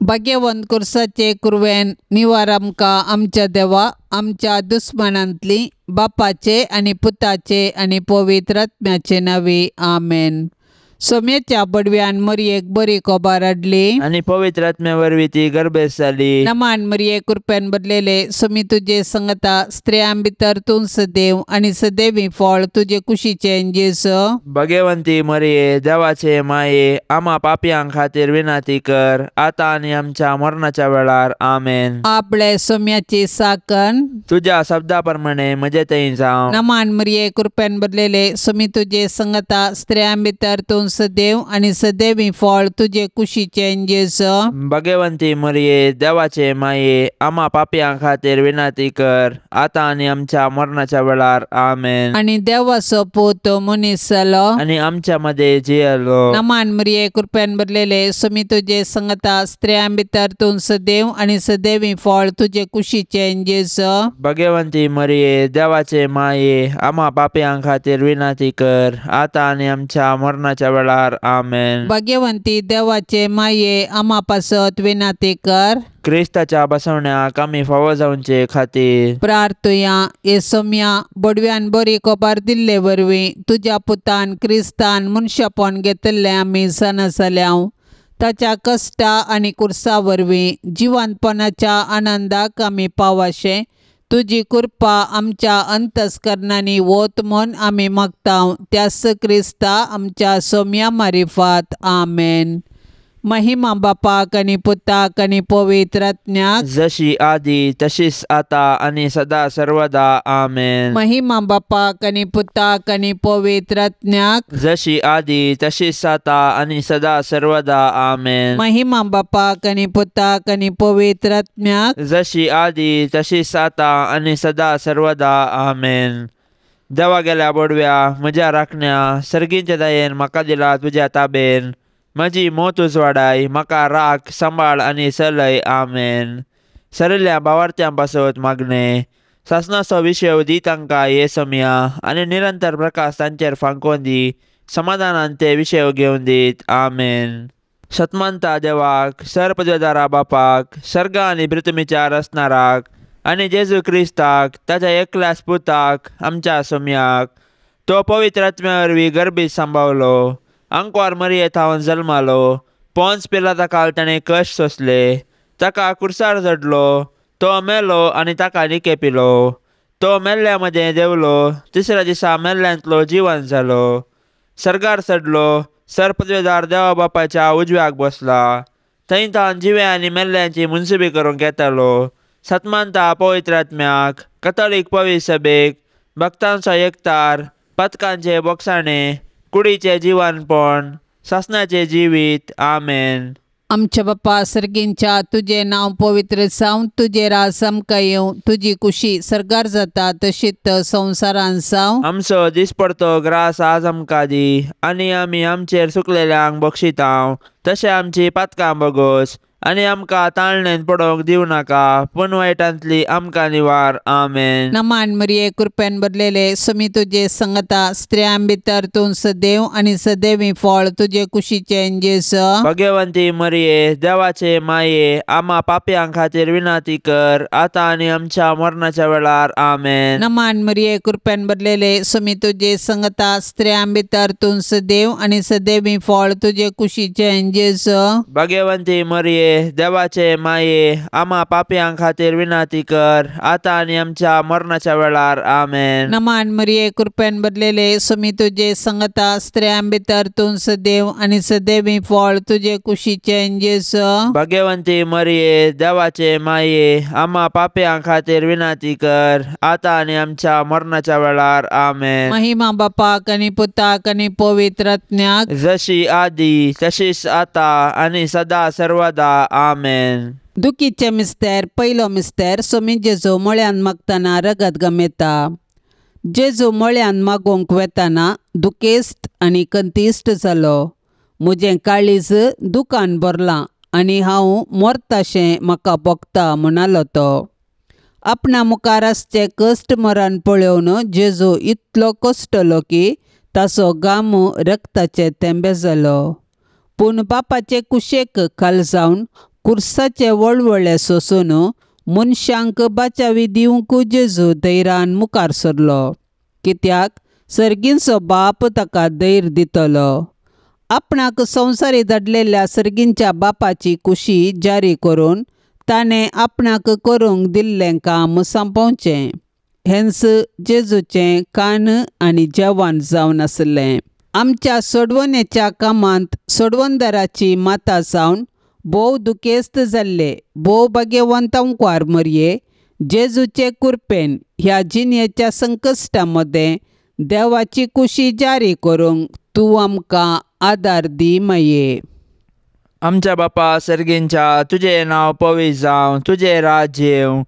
भाग्यवंत कुर्साचे कुरवेन निवार आमकां आमच्या देवा आमच्या दुस्मानांतली बापाचे आनी पुताचे आनी पवित्र आत्म्याचे नांवी आमेन. सोम्याच्या बडव्यान मरयेक बरी खबर हाडली आनी पवित्र आत्म्या वरवीं ती गर्भेस्त जाली. नमान मरये कृपेन भरलेले सोमी तुजे संगता स्त्रियां भितर तूं सदैव आनी सदैवी फळ तुजे कुशीचें जेजू. भगवंती मरये देवाचे माये आमा पापयां खातीर विनंती कर आतां आनी आमच्या मरणाच्या वेळार आमेन. आपले सोम्याची साकन तुज्या शब्दा प्रमाणे म्हजे थंय जावं. नमान मरये कृपेन भरलेले सोमी तुजे संगता स्त्रियां भितर तूं सदैव आनी सदैवी फळ तुजे कुशीचें जेजू. भगवंती मरये देवाचे माये आमा पापयां खातीर विनंती कर आतां आनी आमच्या मरणाच्या वेळार आमेन. आनी देवाचो पूत मनीस जालो आनी आमच्या मदें जियेलो. नमान मरये कृपेन भरलेले सोमी तुजे संगता स्त्रियां भितर तूं सदैव आनी सदैवी फळ तुजे कुशीचें जेजू. भगवंती मरये देवाचे माये आमा पापयां खातीर विनंती कर आतां आनी आमच्या मरणाच्या वेळार आमेन. भाग्यवंती देवाचे माये आमा पासत विनंती कर. क्रिस्ताच्या बसवण्याक आमी फावो जावचे खातीर प्रार्थुया. हे सोम्या बडव्यान बरी खबर दिल्ले वरवीं तुज्या पुतान क्रिस्तान मनशापण घेतिल्लें आमी जाणा जाल्या. ताच्या कश्टा आनी कुर्सा वरवीं जिवंतपणाच्या आनंदाक आमी पावाशें तुजी कृपा आमच्या अंतस्करणांनी वत म्हूण आमी मागता त्याच क्रिस्ता आमच्या सोम्या मारिफात आमेन. महिमा बापाक आनी पुताक आनी पवित्र आत्म्याक जशी आदी तशीच आता आनी सदा सर्वदा आमेन. महिमा बापाक आनी पुताक आनी पवित्र आत्म्याक जशी आदी तशीच आता आनी सदा सर्वदा आमेन. महिमा बापाक आनी पुताक आनी पवित्र आत्म्याक जशी आदी तशीच आता आनी सदा सर्वदा आमेन. देवा गेल्या बोडव्या म्हज्या राखण्या सर्गींच्या दयेन म्हाका दिला तुज्या ताबेन म्हजी मोत उजवाडाय म्हाका राख सांबाळ आनी चलय आमेन. सरिल्ल्या भावार्थ्यां पासत मागणें सासणाचो विशय दी तांकां हे समया आनी निरंतर प्रकाश तांचेर फांकोवन दी समाधानान ते विशय घेवन दीत आमेन. सतमानता देवाक सरपदवेदारा बापाक सर्ग आनी पृथ्वीच्या रचणाराक आनी जेजू क्रिस्ताक ताच्या एकल्याच पुताक आमच्या सोम्याक तो पवित्र आत्म्या वरवीं गर्भीत सांबावलो आंकवार मरये थावन जल्मालो पोन्स पिलाता काल ताणें कश्ट सोंसले ताका कुर्सार चडलो तो मेलो आनी ताका निके पिलो तो मेल्ल्या मदें देंवलो तिसऱ्या दिसा मेल्ल्यांतलो जिवन जालो सर्गार चडलो सरपदवेदार देवा बापाच्या उजव्याक बसला थंय तावन जिव्या आनी मेल्ल्यांची मुनसुबी करूंक येतालो. सतमानता पवित्र आत्म्याक कथोलीक पवित्र सभेक भक्तांचो एकतार पथकांचे बोगसाणे कुडीचें जिवनपण सासणाचें जिवीत आमेन. आमच्या बापा सर्गींच्या तुजें नांव पवित्र जावं तुजें राज आमकां येवं तुजी कुशी सर्गार जाता तशीच संवसारान जावं. आमचो दिसपडतो ग्रास आज आमकां दी आनी आमी आमचेर सुकलेल्यांक बक्षितांव तशें आमची पातकां बगोस आनी आमकां ताळणेन पडोवंक दिवं नाका पूण वायटांतली आमकां निवार आमेन. नमान मरये कृपेन भरलेले सोमी तुजे संगता स्त्रियां भितर तूं सदैव आनी सदैवी फळ तुजे कुशीचें जेजू. भगवंती मरये देवाचे माये आमा पापयां खातीर विनंती कर आतां आनी आमच्या मरणाच्या वेळार आमेन. नमान मरये कृपेन भरलेले सोमी तुजे संगता स्त्रियां भितर तूं सदैव आनी सदैवी फळ तुजे कुशीचें जेजू. भगवंती मरये देवाचे माये आमा पापयां खातीर विनंती कर आतां आनी आमच्या मरणाच्या वेळार आमेन. नमान मरये कृपेन भरलेले सोमी तुजे संगता स्त्रियां भितर तूं सदैव आनी सदैवी फळ तुजे कुशीचें जेजू. भगवंती मरये देवाचे माये आमा पापयां खातीर विनंती कर आतां आनी आमच्या मरणाच्या वेळार आमेन. महिमा बापाक आनी पुताक आनी पवित्र आत्म्याक जशी आदी तशीच आतां आनी सदा सर्वदा आमेन. दुखीचे मिस्तेर पयलो मिस्तेर सोमी जेजू मळ्यान मागतना रगत गमेता. जेजू मळ्यान मागोवंक वेताना दुखेस्त आनी कंतिश्ट जालो. म्हजें काळीज दुकान भरलां आनी हांव मरताशें म्हाका भोगता म्हणालो तो. आपणा मुखार आसचें कश्ट मरण पळोवन जेजू इतलो कश्टलो की ताचो घाम रक्ताचे थेंबे जालो. पूण बापाचे कुशेक खाल जावन कुर्साचे वळवळे सोसून मनशांक बाचावी दिवंक जेजू धैर्यान मुखार सरलो, कित्याक सर्गींचो बाप ताका धैर्य दितलो. आपणाक संवसारी धाडलेल्या सर्गींच्या बापाची कुशी जारी करून ताणें आपणाक करूंक दिल्लें काम सोंपोवचें. हेंच जेजूचें कान आनी जेवण जावन आसलें. आमच्या सोडवणेच्या कामांत सोडवणदाराची माता जावन भोव दुखेस्त जाल्ले भोव भाग्यवंत अंकवार मरये जेजूचे कुरपेन ह्या जिणेच्या संकश्टा मदें देवाची कुशी जारी करूंक तूं आमकां आदार दी माये. आमच्या बापा सर्गींच्या, तुजें नांव पवित्र जावं, तुजें राज्य येवं,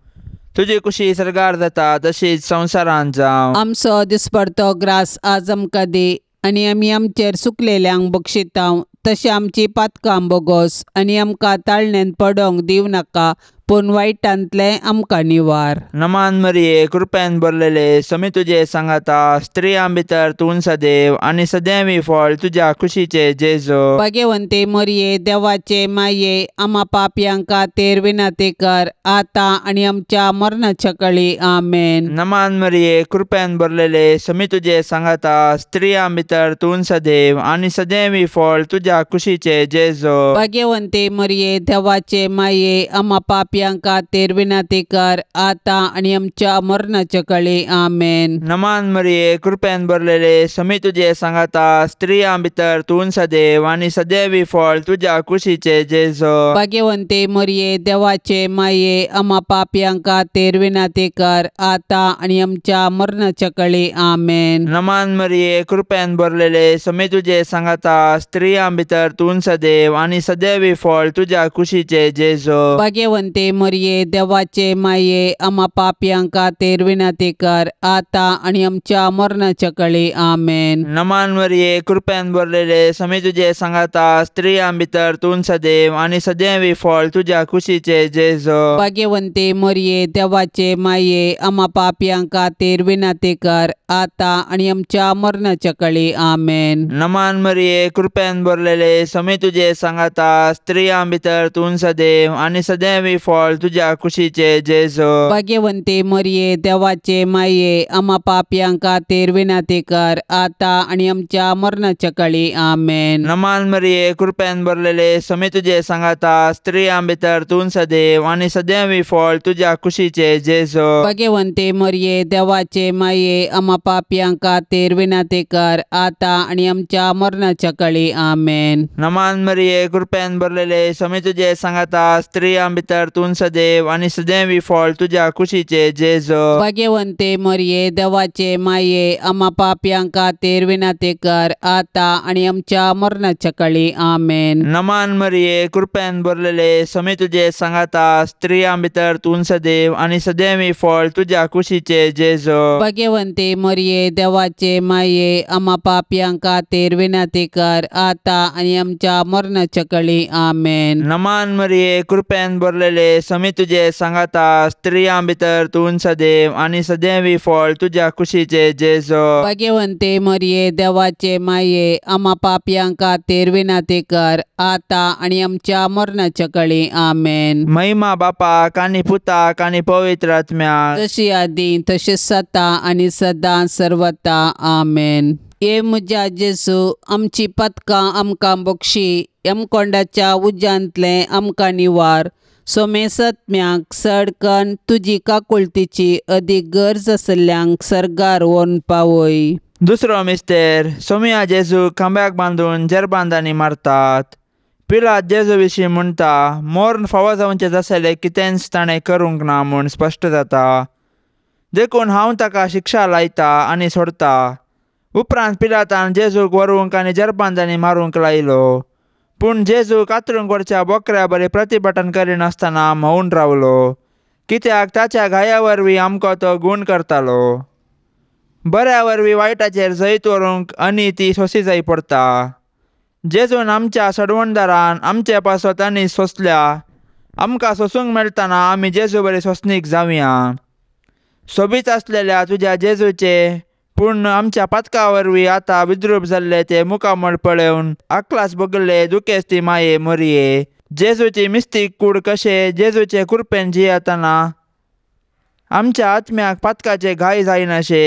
तुजी कुशी सर्गार जाता तशीच संवसारांत जावं. आमचो दिसपडतो ग्रास आज आमकां दी आनी आमी आमचेर सुकलेल्यांक बक्षितांव तशें आमची पातकां बोगोस आनी आमकां ताळणेंत पडोंक दिवं नाका, पूण वायटांतलें आमकां निवार. नमान मरिये, कृपेन भरलेले, समी तुजे सांगाता, स्त्रियां भितर तूं सदैव आनी सदैवी फळ तुज्या कुशीचे जेजू. भाग्यवंते मरिये, देवाचे माये, आमा पापयांक खातीर विनंती कर आतां आनी आमच्या मरणाच्या कळी. आमेन. नमान मरिये, कृपेन भरलेले, समी तुजे सांगाता, स्त्रियां भितर तूं सदैव आनी सदैवी फळ तुज्या कुशीचे जेजू. भाग्यवंते मरिये, देवाचे माये, आमा पापयांक खातीर विनंती कर आतां आनी आमच्या मरणाच्या कळी. आमेन. नमान मरिये, कृपेन भरलेले, समी तुजे सांगाता, स्त्रियां भितर तूं सदैव आनी सदैवी फळ तुज्या कुशीचे जेजू. भाग्यवंते मरिये, देवाचे माये, आमा पापयांक खातीर विनंती कर आतां आनी आमच्या मरणाच्या कळी. आमेन. नमान मरिये, कृपेन भरलेले, समी तुजे सांगाता, स्त्रियां भितर तूं सदैव आनी सदैवी फळ तुज्या कुशीचे जेजू. भाग्यवंते मरिये, देवाचे माये, आमा पापयांक खातीर विनंती कर आतां आनी आमच्या मरणाच्या कळी. आमेन. नमान मरिये, कृपेन भरलेले, समी तुजे सांगाता, स्त्रियां भितर तूं सदैव आनी सदैवी फळ तुज्या कुशीचे जेजू. भाग्यवंते मरिये, देवाचे माये, आमा पापयांक खातीर विनंती कर आतां आनी आमच्या मरणाच्या कळी. आमेन. नमान मरिये, कृपेन भरलेले, समी तुजे सांगाता, स्त्रियां भितर तूं सदैव आनी सदैवी फळ तुज्या कुशीचे जेजू. भाग्यवंते मरिये, देवाचे माये, आमा पापयांक खातीर विनंती कर आतां आनी आमच्या मरणाच्या कळी. आमेन. नमान मरिये, कृपेन भरलेले, समी तुजे सांगाता, स्त्रियां भितर तूं सदैव आनी सदैवी फळ तुज्या कुशीचे जेजू. भाग्यवंते मरिये, देवाचे माये, आमा पापयांक खातीर विनंती कर आतां आनी आमच्या मरणाच्या कळी. आमेन. नमान मरिये, कृपेन भरलेले, समी तुजे सांगाता, स्त्रियां भितर तूं सदैव आनी सदैवी फळ तुज्या कुशीचे जेजू. भाग्यवंते मरिये, देवाचे माये, आमा पापयांक खातीर विनंती कर आतां आनी आमच्या मरणाच्या कळी. आमेन. नमान मरिये, कृपेन भरलेले, समी तुजे सांगाता, स्त्रियां भितर तूं सदैव आनी सदैवी फळ तुज्या कुशीचे जेजू. भाग्यवंते मरिये, देवाचे माये, आमा पापयांक खातीर विनंती कर आतां आनी आमच्या मरणाच्या कळी. आमेन. नमान मरिये, कृपेन भरलेले, समी तुजे सांगाता, स्त्रियां भितर तूं सदैव आनी सदैवी फळ तुज्या कुशीचे जेजू. भाग्यवंते मरिये, देवाचे माये, आमा पापयांक खातीर विनंती कर आतां आनी आमच्या मरणाच्या कळी. आमेन. महिमा बापाक आनी पुताक आनी पवित्र आत्म्याक, जशी आदी तशीच आतां आनी सदां सर्वता. आमेन. हे म्हज्या जेजू, आमची पदकां आमकां बक्षी, यमकोंडाच्या उज्यांतलें आमकां निवार. सोमेसत्म्याक सडकन तुजी काकुळतीची अदीक गरज आसल्ल्यांक सर्गार व्हरून पावय. दुसरो मिस्तेर, सोमिया जेजू खांब्याक बांदून जेरबांदांनी मारतात. पिलात जेजू विशीं म्हणटा, मोर्न फावो जावचें जासलें कितेंच ताणें करूंक ना म्हूण स्पश्ट जाता, देखून हांव ताका शिक्षा लायता आनी सोडता. उपरांत पिलातान जेजूक व्हरूंक आनी जेरबांदांनी मारूंक लायलो. पूण जेजू कातरूंक व्हरच्या बोकऱ्या बरी प्रतिभटन करिनासतना मौन रावलो, कित्याक ताच्या घाया वरवीं आमकां तो गूण करतालो. बऱ्या वरवीं वायटाचेर जैत व्हरूंक आनी ती सोंसी जाय पडटा. जेजून आमच्या सोडवणदारान आमचे पासत आनी सोंसल्या. आमकां सोंसूंक मेळटना आमी जेजू बरी सोंसणीक जावया. सोबीत आसलेल्या तुज्या जेजूचे पूण आमच्या पातका वरवीं आतां विद्रूप जाल्ले ते मुखामळ पळोवन आकलास भोगले दुखेस्ती माये मरये, जेजूची मिस्तीक कूड कशें जेजूचे कृपेन जियेतना आमच्या आत्म्याक पातकाचे घाय जायनाशे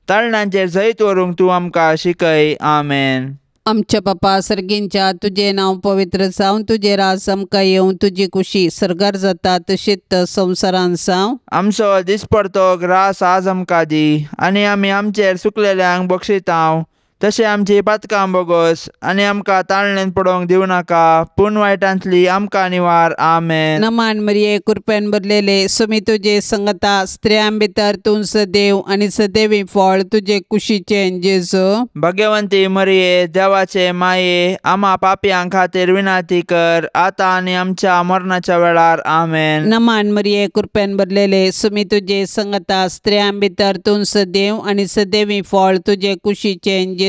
ताळणांचेर जैत व्हरूंक तूं आमकां शिकय. आमेन. आमच्या बापा सर्गींच्या तुजें नांव पवित्र जावं, तुजें राज आमकां येवं, तुजी कुशी सर्गार जाता तशीच संवसारान जावं. आमचो दिसपडतो ग्रास आज आमकां दी आनी आमी आमचेर सुकलेल्यांक बक्षितांव तशें आमची पातकां बोगोस आनी आमकां ताळणेन पडोवंक दिवं नाका पूण वायटांतली आमकां निवार. आमेन. नमान मरिये कृपेन भरलेले सुमी तुजे संगता, स्त्रियां भितर तूं सदैव आनी सदैवी फळ तुजे कुशीचें जेजू. भगवंती मरिये देवाचे माये आमा पापयां खातीर विनंती कर आतां आनी आमच्या मरणाच्या वेळार. आमेन. नमान मरिये कृपेन भरलेले सुमी तुजे संगता, स्त्रियां भितर तूं सदैव आनी सदैवी फळ तुजे कुशीचें जेजू.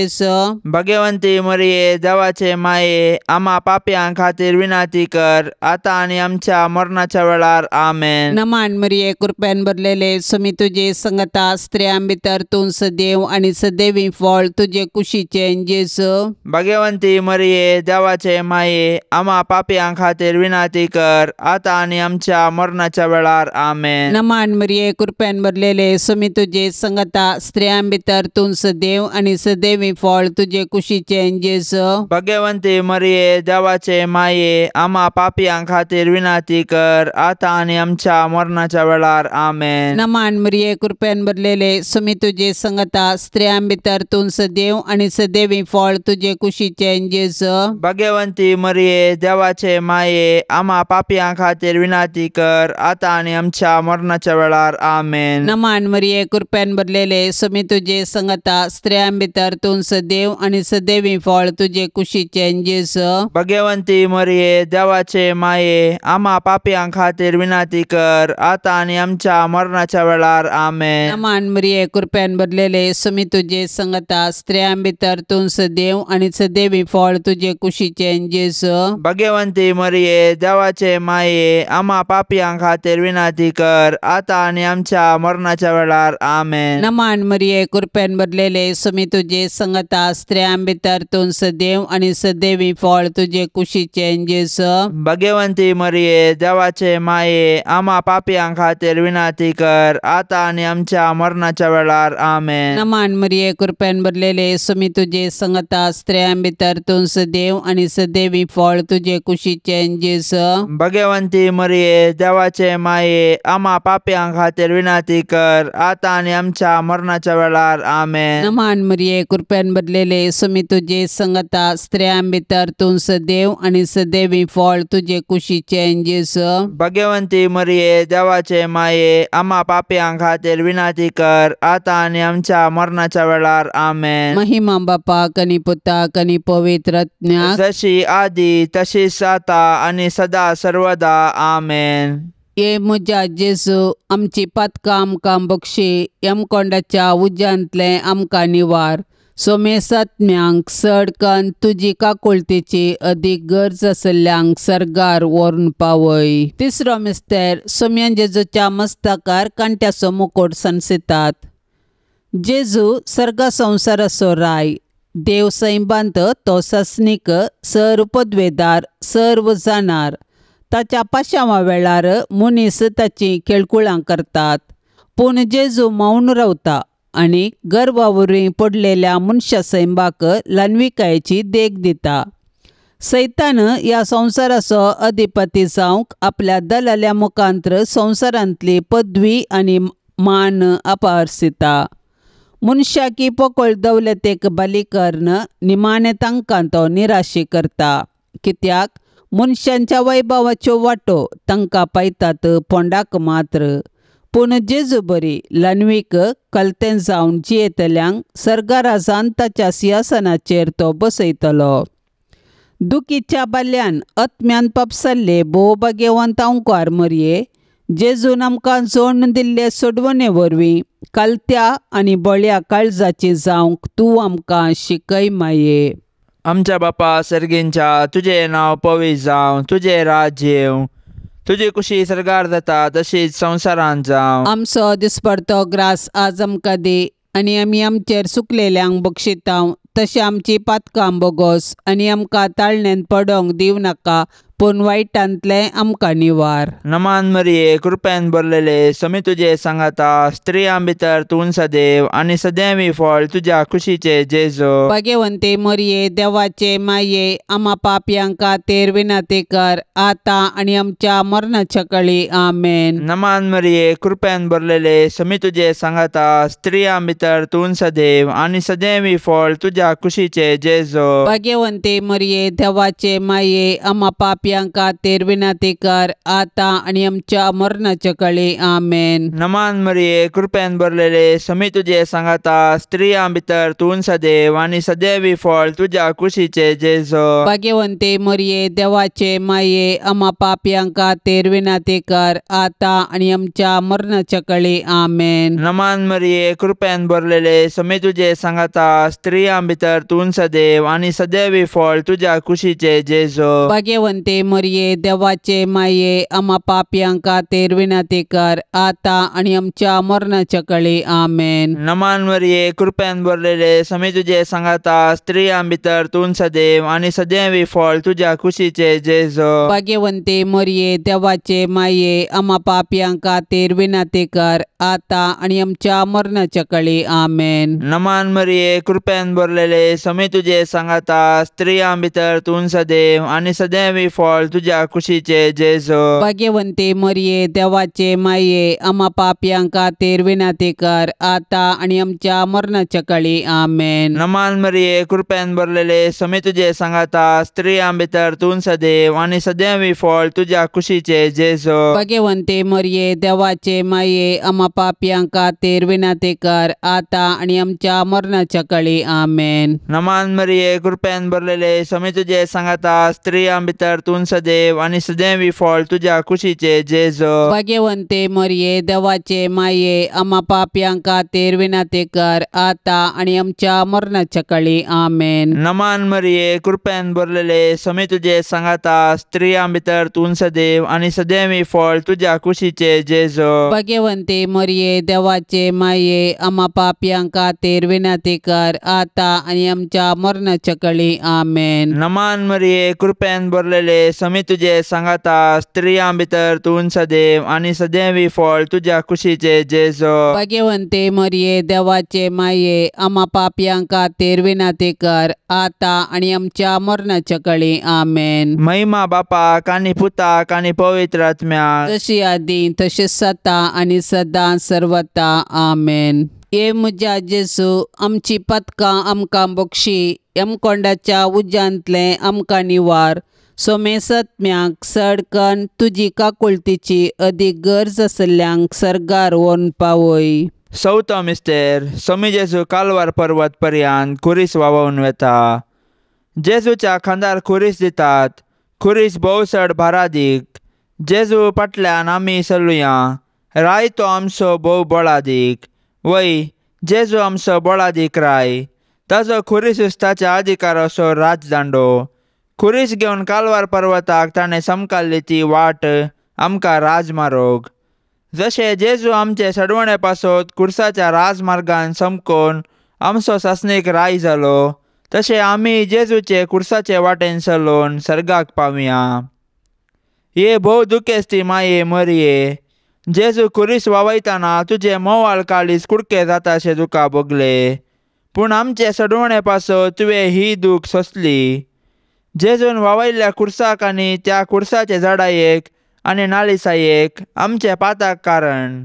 भगवंती मरिये देवाचे माये आमा पापयां खातीर विनंती कर आतां आनी आमच्या मरणाच्या वेळार. आमेन. नमान मरिये कृपेन भरलेले सुमी तुजे संगता, स्त्रियां भितर तूं सदैव आनी सदैवी फळ तुजे कुशीचें जेजू. भगवंती मरिये देवाचे माये आमा पापयां खातीर विनंती कर आतां आनी आमच्या मरणाच्या वेळार. आमेन. नमान मरिये कृपेन भरलेले सुमी तुजे संगता, स्त्रियां भितर तूं सदैव आनी सदैवी फळ तुजे कुशीचें जेजू. भगवंती मरिये देवाचे माये आमा पापयां खातीर विनंती कर आतां आनी आमच्या मरणाच्या वेळार. आमेन. नमान मरिये कृपेन भरलेले सुमी तुजे संगता, स्त्रियां भितर तूं सदैव आनी सदैवी फळ तुजे कुशीचें जेजू. भगवंती मरिये देवाचे माये आमा पापयां खातीर विनंती कर आतां आनी आमच्या मरणाच्या वेळार. आमेन. नमान मरिये कृपेन भरलेले सुमी तुजे संगता, स्त्रियां भितर तूं सदैव आनी सदैवी फळ तुजे कुशीचें जेजू. भगवंती मरिये देवाचे माये आमा पापयां खातीर विनंती कर आतां आनी आमच्या मरणाच्या वेळार. आमेन. नमान मरिये कृपेन भरलेले सुमी तुजे संगता, स्त्रियां भितर तूं सदैव आनी सदैवी फळ तुजे कुशीचें जेजू. भगवंती मरिये देवाचे माये आमा पापयां खातीर विनंती कर आतां आनी आमच्या मरणाच्या वेळार. आमेन. नमान मरिये कृपेन भरलेले सुमी तुजे संगता, स्त्रियां भितर तूं सदैव आनी सदैवी फळ तुजे कुशीचें जेजू. भगवंती मरिये देवाचे माये आमा पापयां खातीर विनंती कर आतां आनी आमच्या मरणाच्या वेळार. आमेन. नमान मरिये कृपेन भरलेले सुमी तुजे संगता, स्त्रियां भितर तूं सदैव आनी सदैवी फळ तुजे कुशीचें जेजू. भगवंती मरिये देवाचे माये आमा पापयां खातीर विनंती कर आतां आनी आमच्या मरणाच्या वेळार. आमेन. नमान मरिये कृपेन भरलेले सुमी तुजे संगता, स्त्रियां भितर तूं सदैव आनी सदैवी फळ तुजे कुशीचें जेजू. भगवंती मरिये देवाचे माये आमा पापयां खातीर विनंती कर आतां आनी आमच्या मरणाच्या वेळार. आमेन. महिमा बापाक आनी पुताक आनी पवित्र आत्म्याक, जशी आदी तशीच आतां आनी सदा सर्वदा. आमेन. ये म्हज्या जेजू आमची पातकां आमकां बक्षी, यमकोंडाच्या उज्यांतलें आमकां निवार, सोमेसात्म्यांक चड कन्न तुजी काकुळतेची अदीक गरज आशिल्ल्यांक सर्गार व्हरून पावय. तिसरो मिस्तेर सोम्यान जेजूच्या मस्तकार कांट्याचो मुकोट सणसितात. जेजू सर्गा संवसाराचो राय, देव सैबांत तो सस्नीक, सर्व पदवेदार, सर्व जाणार. ताच्या पाशांवा वेळार मनीस ताची खेळकुळां करतात, पूण जेजू मौन रावता आनी गर्वा वरवीं पडलेल्या मनशा सैंबाक ल्हानविकायेची देख दिता. सैतान ह्या संवसाराचो अधिपती जावंक आपल्या दलाल्या मुखांत्र संवसारांतली पदवी आनी मान अपहरसिता. मनशाकी पोकळ दौलतेक बली करून निमाणें तांकां तो निराशी करता, कित्याक मनशांच्या वैभवाच्यो वाटो तांकां पायतात फोंडाक मात्र. पूण जेजू बरी ल्हानवीक कलतें जावन जियेतल्यांक सर्गाराजान ताच्या सिंहासनाचेर तो बसयतलो. दुखीच्या बाल्यान आत्म्यान पापसल्ले भोव भाग्यवंत अंकार मरये जेजून आमकां जोडून दिल्ले सोडवणे वरवीं कालत्या आनी बळ्या काळजाची जावंक तूं आमकां शिकय माये. आमच्या बापा सर्गींच्या तुजें नांव पवित्र जावं, तुजें राज्य येवं, तुजी कुशी सर्गार जाता तशीच संवसारांत जावं. आमचो दिसपडतो ग्रास आज आमकां दी आनी आमी आमचेर सुकलेल्यांक बक्षितांव तशें आमची पातकां बोगोस आनी आमकां ताळणेन पडोंक दिवं नाका, पूण वायटांतलें आमकां निवार. नमान मरिये कृपेन भरलेले समी तुजे सांगाता स्त्रियां भितर तूं सदैव आनी सदैवी फळ तुज्या खुशीचे जेजू. भाग्यवंते मरिये देवाचे माये आमा पापयां खातीर विनंती कर आतां आनी आमच्या मरणाच्या कळी. आमेन. नमान मरिये कृपेन भरलेले समी तुजे सांगाता स्त्रियां भितर तूं सदैव आनी सदैवी फळ तुज्या खुशीचे जेजू. भाग्यवंते मरिये देवाचे माये आमा पापयां खातीर विनंती कर आतां आनी आमच्या मरणाच्या कळी. आमेन. नमान मरिये कृपेन भरलेले समी तुजे सांगाता स्त्रियां भितर तूं सदैव आनी सदैवी फळ तुज्या कुशीचे जेजू. भाग्यवंते मरिये देवाचे माये आमा पापयां खातीर विनंती कर आतां आनी आमच्या मरणाच्या कळी. आमेन. नमान मरिये कृपेन भरलेले समी तुजे सांगाता स्त्रियां भितर तूं सदैव आनी सदैवी फळ तुज्या कुशीचे जेजू. भाग्यवंते मरिये देवाचे माये आमा पापयां खातीर विनंती कर आतां आनी आमच्या मरणाच्या कळी. आमेन. नमान मरिये कृपेन भरलेले समी तुजे सांगाता स्त्रियां भितर तूं सदैव आनी सदैवी फळ तुज्या कुशीचे जेजू. भाग्यवंते मरिये देवाचे माये आमा पापयां खातीर विनंती कर आतां आनी आमच्या मरणाच्या कळी. आमेन. नमान मरिये कृपेन भरलेले समी तुजे सांगाता स्त्रियां भितर तूं सदैव आनी सदैवी फळ तुज्या कुशीचे जेजू. भाग्यवंते मरिये देवाचे माये आमा पापयां खातीर विनंती कर आतां आनी आमच्या मरणाच्या कळी. आमेन. नमान मरिये कृपेन भरलेले समी तुजे सांगाता स्त्रियां भितर तूं सदैव आनी सदैवी फळ तुज्या कुशीचे जेजू. भाग्यवंते मरिये देवाचे माये आमा पापयां खातीर विनंती कर आतां आनी आमच्या मरणाच्या कळी. आमेन. नमान मरिये कृपेन भरलेले समी तुजे सांगाता स्त्रियां भितर तूं सदैव आनी सदैवी फळ तुज्या कुशीचे जेजू. भाग्यवंते मरिये देवाचे माये आमा पापयां खातीर विनंती कर आतां आनी आमच्या मरणाच्या कळी. आमेन. नमान मरिये कृपेन भरलेले समी तुजे सांगाता स्त्रियां भितर तूं सदैव आनी सदैवी फळ तुज्या कुशीचे जेजू. भाग्यवंते मरिये देवाचे माये आमा पापयां खातीर विनंती कर आतां आनी आमच्या मरणाच्या कळी. आमेन. नमान मरिये कृपेन भरलेले समी तुजे सांगाता स्त्रियां भितर तूं सदैव आनी सदैवी फळ तुज्या कुशीचे जेजू. भाग्यवंते मरिये देवाचे माये आमा पापयां खातीर विनंती कर आतां आनी आमच्या मरणाच्या कळी. आमेन. महिमा बापाक आनी पुताक आनी पवित्र आत्म्याक, तशी आदी तशीच सता आनी सदां सर्वता. आमेन. हे म्हज्या जेजू आमची पदकां आमकां बक्षी यमकोंडाच्या उज्यांतलें आमकां निवार. सोमेसत्म्याक सडकन तुजी काकुळतीची अदीक गरज आसल्ल्यांक सर्गार व्हरून पावय. चवथो मिस्तेर सोमी जेजू कालवार पर्वत पर्यंत खुरीस व्हांवोवन वेता. जेजूच्या खांदार खुरीस दितात. खुरीस भोव चड भारादीक. जेजू फाटल्यान आमी चलुया. राय तो आमचो भोव बळादीक. वय जेजू आमचो बळादीक राय. ताजो खुरीस ताच्या अधिकाराचो राजदांडो. खुरीस घेवन कालवार पर्वताक ताणें समकाल्ली ती वाट आमकां राजमारोग. जशें जेजू आमचे सडवणे पासत खुर्साच्या राजमार्गान समकोन आमचो सासणीक राय जालो तशें आमी जेजूचे खुर्साचे वाटेन चलोवन सर्गाक पावया. हे भोव दुखेस्ती माये मरिये जेजू खुरीस वावयतना तुजें मोवाळ काळीज कुडके जाताशें तुका भोगलें पूण आमचे सडवणे पासत तुवें ही दूख सोंसली. जेजून वावयल्ल्या खुर्साक आनी त्या खुर्साचे झाडायेक आनी नालिसायेक आमचे पाताक कारण.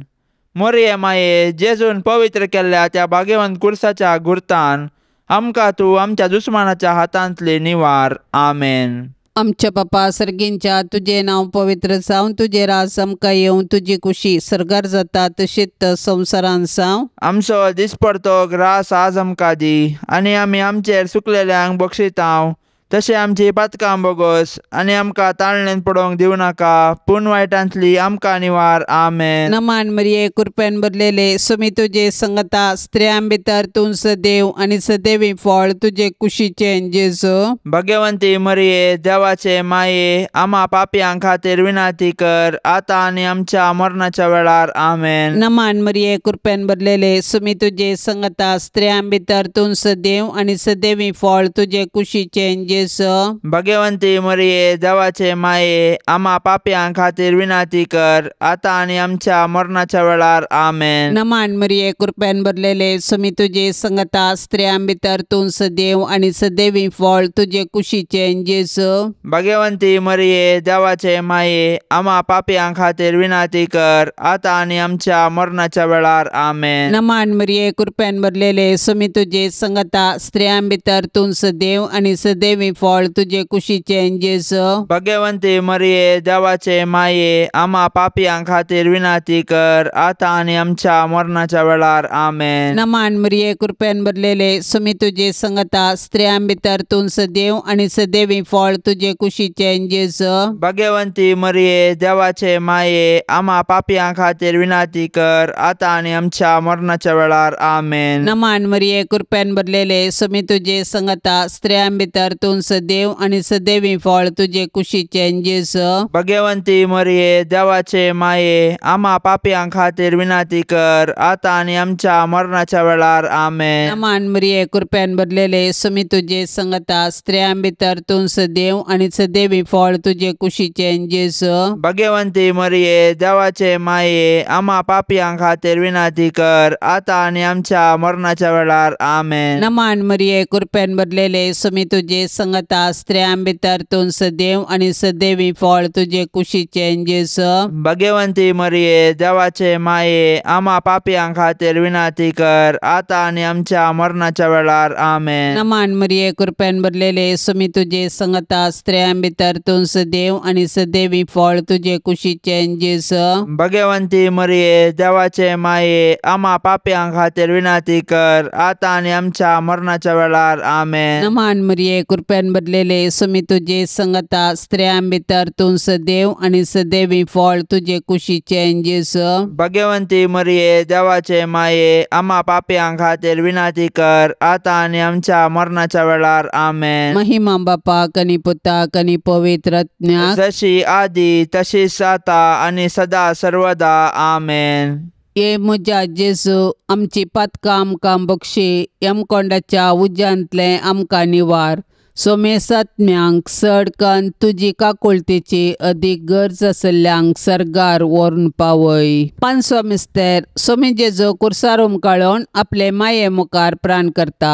मोरये माये जेजून पवित्र केल्ल्या त्या भाग्यवंत खुर्साच्या गुर्तान आमकां तूं आमच्या दुस्मानाच्या हातांतली निवार. आमेन. आमच्या बापा सर्गींच्या तुजें नांव पवित्र जावं, तुजें राज आमकां येवं, तुजी कुशी सर्गार जाता तशीच संवसारान जावं. आमचो दिसपडतो ग्रास आज आमकां दी आनी आमी आमचेर सुकलेल्यांक बक्षितांव तशें आमची पातकां बोगस आनी आमकां ताळणेन पडोवंक दिवं नाका पूण वायटांतली आमकां निवार. आमेन. नमान मरिये कृपेन भरलेले सुमी तुजे संगता स्त्रियां भितर तूं सदैव आनी सदैवी फळ तुजे कुशीचें जेजू. भगवंती मरिये देवाचे माये आमा पापयां खातीर विनंती कर आतां आनी आमच्या मरणाच्या वेळार. आमेन. नमान मरिये कृपेन भरलेले सुमी तुजे संगता स्त्रियां भितर तूं सदैव आनी सदैवी फळ तुजे कुशीचें जेजू. जेजू। भगवंती मरिये देवाचे माये आमा पापयां खातीर विनंती कर आतां आनी आमच्या मरणाच्या वेळार आमेन। नमान मरिये कृपेन भरलेले स्वामी तुजे संगता स्त्रियां भितर तूं सदैव आनी सदैवी फळ तुजे कुशीचें जेजू। भगवंती मरिये देवाचे माये आमा पापयां खातीर विनंती कर आतां आनी आमच्या मरणाच्या वेळार आमेन। नमान मरिये कृपेन भरलेले स्वामी तुजे संगता स्त्रियां भितर तूं सदैव आनी सदैवी फळ तुजे कुशीचें जेजू। भगवंती मरिये देवाचे माये आमा पापयां खातीर विनंती कर आतां आनी आमच्या मरणाच्या वेळार आमेन। नमान मरिये कृपेन भरलेले स्वामी तुजे संगता स्त्रियां भितर तूं सदैव आनी सदैवी फळ तुजे कुशीचें जेजू। भगवंती मरिये देवाचे माये आमा पापयां खातीर विनंती कर आतां आनी आमच्या मरणाच्या वेळार आमेन। नमान मरिये कृपेन भरलेले स्वामी तुजे संगता स्त्रियां भितर तूं सदैव आनी सदैवी फळ तुजे कुशीचें जेजू। भगवंती मरिये देवाचे माये आमा पापयां खातीर विनंती कर आतां आनी आमच्या मरणाच्या वेळार आमेन। नमान मरिये कृपेन भरलेले स्वामी तुजे संगता स्त्रियां भितर तूं सदैव आनी सदैवी फळ तुजे कुशीचें जेजू। भगवंती मरिये देवाचे माये आमा पापयां खातीर विनंती कर आतां आनी आमच्या मरणाच्या वेळार आमेन। नमान मरिये कृपेन भरलेले स्वामी तुजे संगता स्त्रियां भितर तूं सदैव आनी सदैवी फळ तुजे कुशीचें जेजू। भगवंती मरिये देवाचे माये आमा पापयां खातीर विनंती कर आतां आनी आमच्या मरणाच्या वेळार आमेन। नमान मरिये कृपेन भरलेले स्वामी तुजे संगता स्त्रियां भितर तूं सदैव आनी सदैवी फळ तुजे कुशीचें जेजू। भगवंती मरिये देवाचे माये आमा पापयां खातीर विनंती कर आतां आनी आमच्या मरणाच्या वेळार आमेन। नमान मरिये कृपेन भरलेले स्वामी तुजे संगता स्त्रियां भितर तूं सदैव आनी सदैवी फळ तुजे कुशीचें जेजू। भगवंती मरिये देवाचे माये आमा पापयां खातीर विनंती कर आतां आनी आमच्या मरणाच्या वेळार आमेन। महिमा बापाक आनी पुताक आनी पवित्र आत्म्याक, जशी आदी तशीच आतां आनी सदा सर्वदा आमेन। ये म्हज्या जेजू आमची पातकां आमकां बक्षी, यमकोंडाच्या उज्यांतलें आमकां निवार, सोमेसात्म्यांक चड कन्न तुजी काकुळतेची अदीक गरज आशिल्ल्यांक सर्गार व्हरून पावय। पांचवो मिस्तेर सोमी जेजू कुर्सार उमकाळून आपले माये मुखार प्राण करता।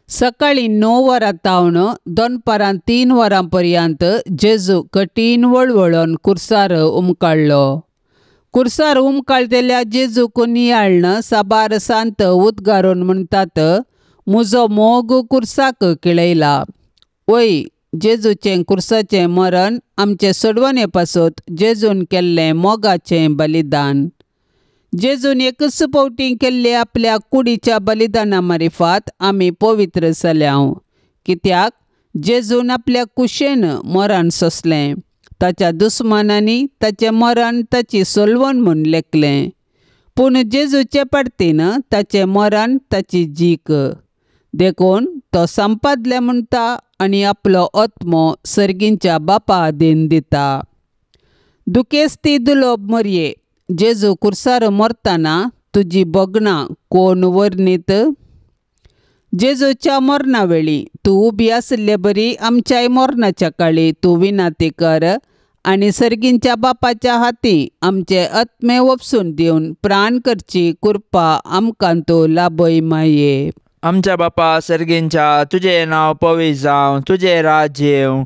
सकाळीं 9 वरां तावन दनपारां 3 वरां पर्यंत जेजू कठीण वळवळून कुर्सार उमकाळ्ळो। कुर्सार उमकाळटेल्या जेजूक नियाळ्ळन साबार सांत उद्गारून म्हणटात, म्हजो मोग कुर्साक केळयला। वय जेजूचें कुर्साचें मरण आमचे सोडवणे पासत जेजून केल्लें मोगाचें बलिदान। जेजून एकच फावटी केल्ले आपल्या कुडीच्या बलिदाना मारिफात आमी पवित्र जाल्याव, कित्याक जेजून आपल्या कुशेन मरण सोंसलें, ताच्या दुस्मानांनी ताचें मरण ताची सोलवण म्हूण लेखलें, पूण जेजूचे पाडतीन ताचें मरण ताची जीक, देखून तो संपादलें म्हणटा आनी आपलो आत्मो सर्गींच्या बापा आदीन दिता। दुखेस्ती दुलोब मरये जेजू कुर्सार मरतना तुजी भोगणां कोण वर्णीत? जेजूच्या मरणा वेळी तूं उबी आशिल्ले बरी आमच्याय मरणाच्या काळी तूं विनंती कर आनी सर्गींच्या बापाच्या हाती आमचे आत्मे वपसून दिवन प्राण करची कृपा आमकां तूं लाभय माये। आमच्या बापा सर्गींच्या तुजें नांव पवित्र जावं, तुजें राज्य येवं,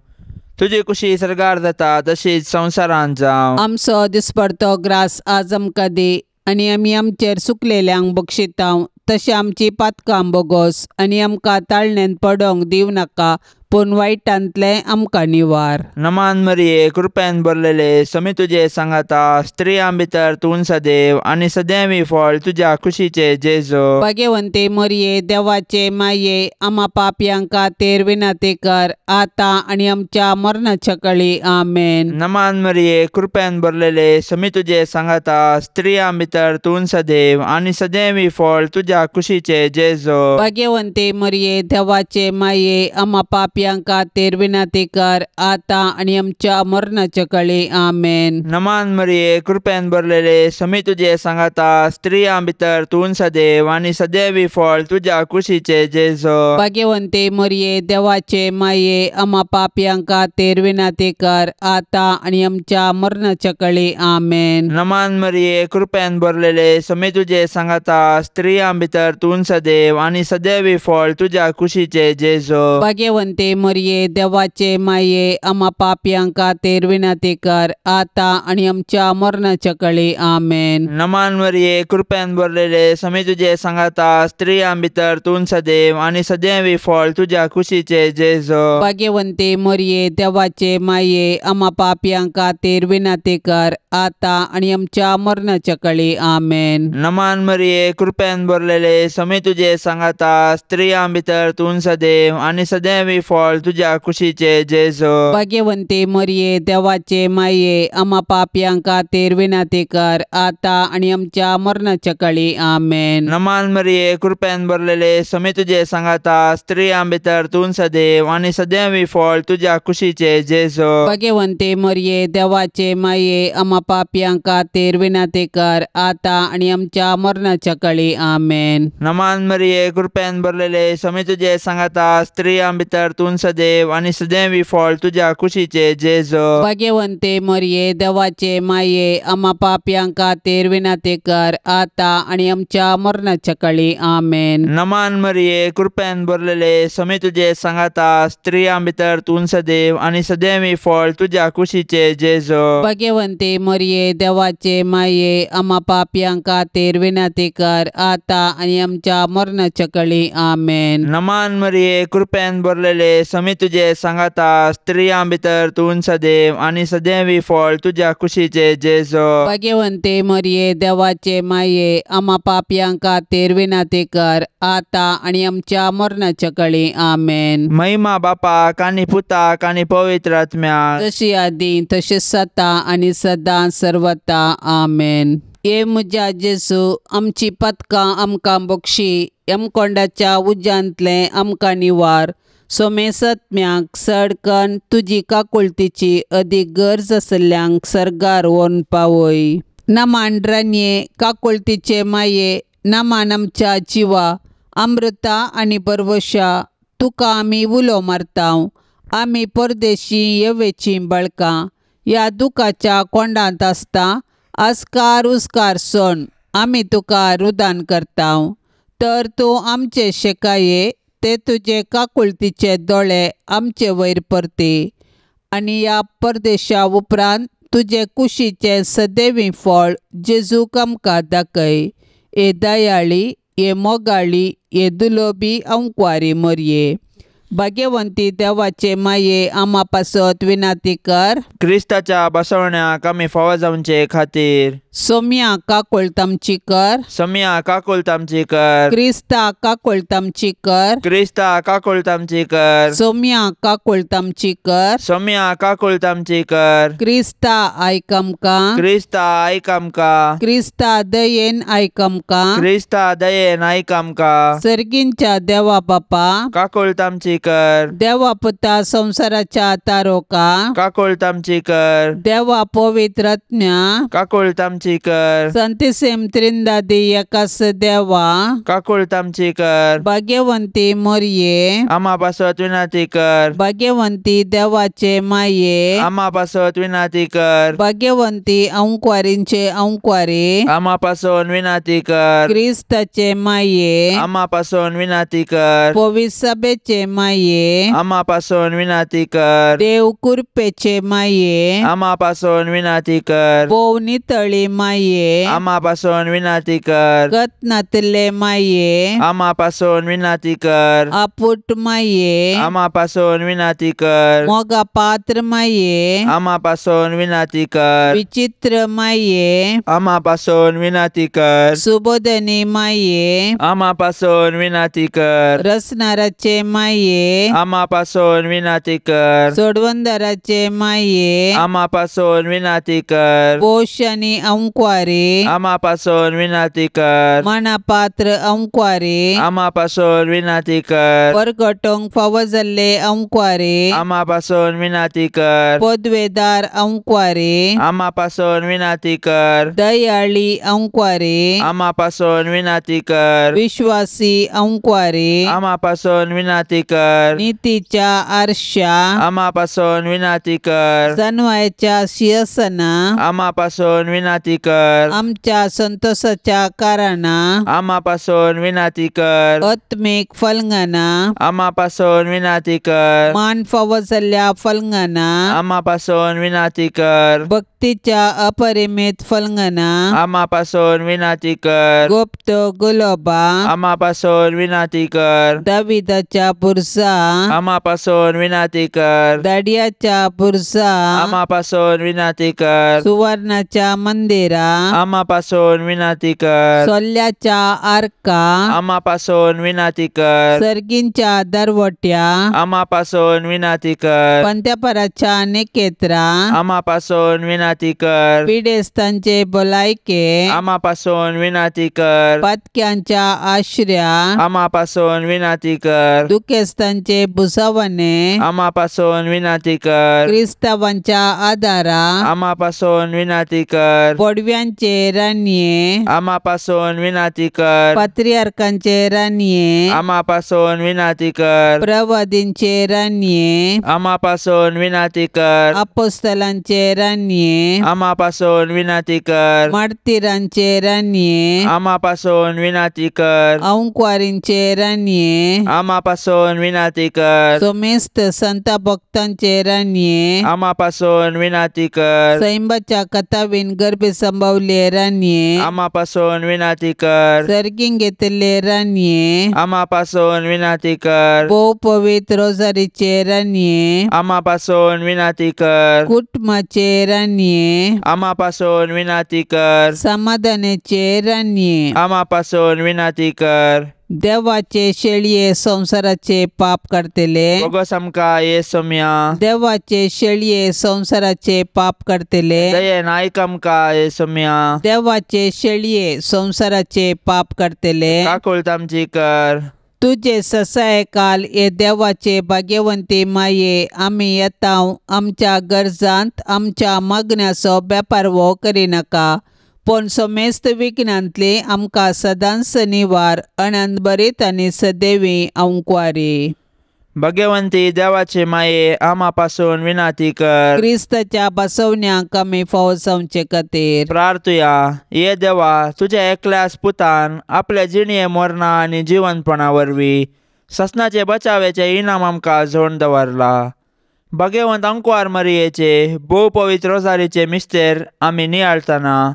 तुजी कुशी सर्गार जाता तशीच संवसारांत जावं। आमचो दिसपडतो ग्रास आज आमकां दी आनी आमी आमचेर सुकलेल्यांक बक्षितांव तशें आमची पातकां बोगोस आनी आमकां ताळण्यांत पडोंक दिवं नाका, पूण वायटांतलें आमकां निवार। नमान मरिये कृपेन भरलेले समी तुजे सांगाता, स्त्रियां भितर तूं सदैव आनी सदैवी फळ तुज्या कुशीचे जेजू। भाग्यवंती मरिये देवाचे माये आमा पापयांक खातीर विनंती कर आतां आनी आमच्या मरणाच्या काळी आमेन। नमान मरिये कृपेन भरलेले समी तुजे सांगाता, स्त्रियां भितर तूं सदैव आनी सदैवी फळ तुज्या कुशीचे जेजू। भाग्यवंती मरिये देवाचे माये आमा पापयांक पापयां खातीर विनंती कर आतां आनी आमच्या मरणाच्या कळी. आमेन. नमान मरिये, कृपेन भरलेले, समी तुजे सांगाता, स्त्रियां भितर तूं सदैव आनी सदैवी फळ तुज्या कुशीचे जेजो. भाग्यवंते मरिये, देवाचे माये, आमा पापयां खातीर विनंती कर आतां आनी आमच्या मरणाच्या कळी. आमेन. नमान मरिये, कृपेन भरलेले, समी तुजे सांगाता, स्त्रियां भितर तूं सदैव आनी सदैवी फळ तुज्या कुशीचे जेजो. भाग्यवंते मरिये, देवाचे माये, आमा पापयां खातीर विनंती कर आतां आनी आमच्या मरणाच्या कळी. आमेन. नमान मरिये, कृपेन भरलेले, समी तुजे सांगाता, स्त्रियां भितर तूं सदैव आनी सदैवी फळ तुज्या कुशीचे जेजो. भाग्यवंते मरिये, देवाचे माये, आमा पापयां खातीर विनंती कर आतां आनी आमच्या मरणाच्या कळी. आमेन. नमान मरिये, कृपेन भरलेले, समी तुजे सांगाता, स्त्रियां भितर तूं सदैव आनी सदैवी फळ तुज्या कुशीचे जेजो. भाग्यवंते मरिये, देवाचे माये, आमा पापयां खातीर विनंती कर आतां आनी आमच्या मरणाच्या कळी. आमेन. नमान मरिये, कृपेन भरलेले, समी तुजे सांगाता, स्त्रियां भितर तूं सदैव आनी सदैवी फळ तुज्या कुशीचे जेजो. भाग्यवंते मरिये, देवाचे माये, आमा पापयां खातीर विनंती कर आतां आनी आमच्या मरणाच्या कळी. आमेन. नमान मरिये, कृपेन भरलेले, समी तुजे सांगाता, स्त्रियां भितर तूं सदैव आनी सदैवी फळ तुज्या कुशीचे जेजो. भाग्यवंते मरिये, देवाचे माये, आमा पापयां खातीर विनंती कर आतां आनी आमच्या मरणाच्या कळी. आमेन. नमान मरिये, कृपेन भरलेले, समी तुजे सांगाता, स्त्रियां भितर तूं सदैव आनी सदैवी फळ तुज्या कुशीचे जेजो. भाग्यवंते मरिये, देवाचे माये, आमा पापयां खातीर विनंती कर आतां आनी आमच्या मरणाच्या कळी. आमेन. नमान मरिये, कृपेन भरलेले, समी तुजे सांगाता, स्त्रियां भितर तूं सदैव आनी सदैवी फळ तुज्या कुशीचे जेजो. भाग्यवंते मरिये, देवाचे माये, आमा पापयां खातीर विनंती कर आतां आनी आमच्या मरणाच्या कळी. आमेन. महिमा बापाक आनी पुताक आनी पवित्र आत्म्याक, जशी आदी तशी सता आनी सदां सर्वता. आमेन. हे म्हज्या जेजू, आमची पदकां आमकां बक्षी, यमकोंडाच्या उज्यांतलें आमकां निवार. सोमेसत्म्याक सडकन तुजी काकुळतीची अदीक गरज आसल्ल्यांक सर्गार व्हरून पावय. नमान रानये, काकुळतीचे माये, नमान आमच्या जिवा, अमृता आनी परवशा, तुका आमी उलो मारता. आमी परदेशी येवेचीं बळकां ह्या दुखाच्या कोंडांत आसता. आस्कार उस्कार सोण आमी तुका रुदान करता. तर तूं आमचे शेकाये ते तुजे काकुळतीचे दोळे आमचे वयर परती आनी ह्या परदेशा उपरांत तुजे कुशीचें सदैवी फळ जेजूक आमकां दाखय. हे दयाळी, हे मोगाळी, हे दुलोबी अंकवारी मरये, भाग्यवंती देवाचे माये, आमा पासत विनंती कर. क्रिस्ताच्या बसवण्याक आमी फावो जावचे खातीर सोम्या काकुळट आमची कर. सोम्या काकुळट आमची कर. क्रिस्ता काकुळट आमची कर. क्रिस्ता काकुळट आमची कर. सोम्या काकुळट आमची कर. सोम्या काकुळट आमची कर. क्रिस्ता आयक आमकां. क्रिस्ता आयक आमकां. क्रिस्ता दयेन आयक आमकां. क्रिस्ता दयेन आयक आमकां. सर्गींच्या देवा बापा काकुळट आमची कर. देवा पुता संवसाराच्या तारोका काकुळट आमची कर. देवा पवित्र आत्म्या काकुळट आमची कर. संतिसेम त्रिंदादी एकास देवा काकुळट आमची कर. भाग्यवंती मोरये आमा पासत विनंती कर. भाग्यवंती देवाचे माये आमा पासत विनंती कर. भाग्यवंती अंकवारींचे अंकवारी आमा पासून विनंती कर. क्रिस्ताचे माये आमा पासून विनंती कर. पवित्र माये आमा पासून विनंती कर. देव कृपेचे माये आमा पासून विनंती कर. भोव नितळी माये आमा पासून विनंती कर. गत नातिल्ले माये आमा पासून विनंती कर. आपुट माये आमा पासून विनंती कर. मोगा पात्र माये आमा पासून विनंती कर. विचित्र माये आमा पासून विनंती कर. सुबोधनी माये आमा पासून विनंती कर. रसनाराचे माये माये आमा पासून विनाती कर। सोडवंदराचे माये आमा पासून विनाती कर। पोश आनी अंकवारी आमा पासून विनाती कर। मनापात्र अंकवारी आमा पासून विनाती कर। परगटोंक फावो जाल्ले अंकवारी आमा पासून विनाती कर। पदवेदार अंकवारी आमा पासून विनाती कर। दयाळी अंकवारी आमा पासून विनाती कर। विश्वासी अंकवारी आमा पासून विनाती कर। नीतीच्या आरशा आमा पासून विनाती कर। जनवायच्या शिरसना आमा पासून विनाती कर। आमच्या संतोषाच्या कारणा आमा पासून विनाती कर। आत्मिक फलंगना आमा पासून विनाती कर। मान फावो जाल्ल्या फलंगना आमा पासून विनाती कर। भक्तीच्या अपरिमित फलंगना आमा पासून विनाती कर। गुप्त गुलोबा आमा पासून विनाती कर। दाविदाच्या बुरजा आमा पासून विनाती कर। दाडियाच्या बुरजा आमा पासून विनाती कर। सुवर्णाच्या मंदिरा आमा पासून विनाती कर। सोल्याच्या आर्का आमा पासून विनाती कर। सर्गींच्या दरवट्या आमा पासून विनाती कर। पंत्यापराच्या नेकेत्रा आमा पासून विनाती कर। पिडेस्तांचे भलायके आमा पासून विनाती कर। पातक्यांच्या आश्र्या आमा पासून विनाती कर। दुखेस्तांचे भुसावणे आमा पासून विनाती कर। क्रिस्तावांच्या आदारा आमा पासून विनाती कर। बोडव्यांचे रानये आमा पासून विनाती कर। पात्रियार्कांचे रानये आमा पासून विनाती कर। प्रवादींचे रानये आमा पासून विनाती कर। अपोस्तलांचे रानये आमा पासून विनाती कर। मार्तीरांचे रानये आमा पासून विनाती कर। अंकवारींचे रानये आमा पासून विनाती कर। सोमेस्त संत भक्तांचे रानये आमा पासून विनाती कर। सैंबाच्या कथावीन गर्भे संभवले रानये आमा पासून विनाती कर। सर्गींग घेतले रानये आमा पासून विनाती कर। भोव पवित्र रोजारीचे रानये आमा पासून विनाती कर। कुटुंबाचे रानये आमा पासून विनाती कर। समाधानाचे रानये आमा पासून विनाती कर। देवाचे शेळये संवसाराचे पाप काडटले बोगस आमकां ये सोम्या। देवाचे शेळये संवसाराचे पाप काडटले दयेन आयक आमकां ये सोम्या। देवाचे शेळये संवसाराचे पाप काडटले काकूळत आमची कर। तुजे ससायकाल हे देवाचे भाग्यवंती माये आमी येता आमच्या गरजांत आमच्या मागण्याचो बेपारवो करिनाका पूण समेस्त विघ्नांतली आमकां सदांच निवार अनंतभरीत आनी सदैवी अंकवारी। भगवंती देवाचे माये आमा पासून विनाती कर। क्रिस्ताच्या बसवण्याक आमी फावो जावचे खातीर प्रार्थुया। ये देवा, तुझ्या एकल्याच पुतान आपल्या जिणये मरणा आनी जिवनपणा वरवीं ससनाचे बचावेचे इनाम आमकां जोडून दवरला। भगवंत अंकवार मरियेचे भोव पवित्र रोजारीचे मिस्तेर आमी नियाळतना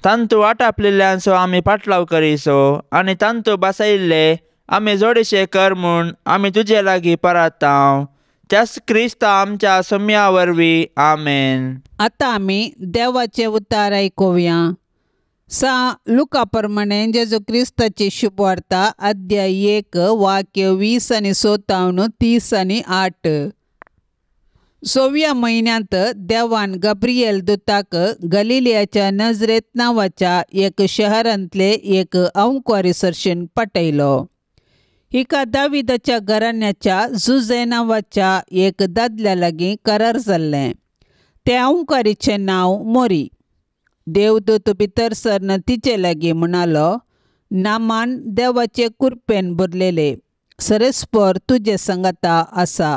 तांतू आटापलेल्यांचो आमी पाटलाव करीसो आनी तांतू बसयिल्ले आमी जोडीशे कर म्हूण आमी तुजे लागीं परातांव त्याच क्रिस्ता आमच्या सम्या वरवीं आमेन। आतां आमी देवाचे उतार आयकुया। सा लुका प्रमाणे जेजू क्रिस्ताची शुभवार्ता अध्याय 1 वाक्य 20 आनी 57 30 आनी 8। 6व्या म्हयन्यांत देवान गब्रियल दुताक गलिलियाच्या नजरेत नांवाच्या एक शहरांतले एक अंकवारी सरशीन पाठयलो। हिका दाविदाच्या घराण्याच्या जुजे नांवाच्या एक दादल्या लागीं करार जाल्लें। ते अंकवारीचें नांव मोरी। देवदूत भितर सरन तिचे लागीं म्हणालो, नामान देवाचे कुरपेन भरलेले सरेस्पर तुजे संगता आसा।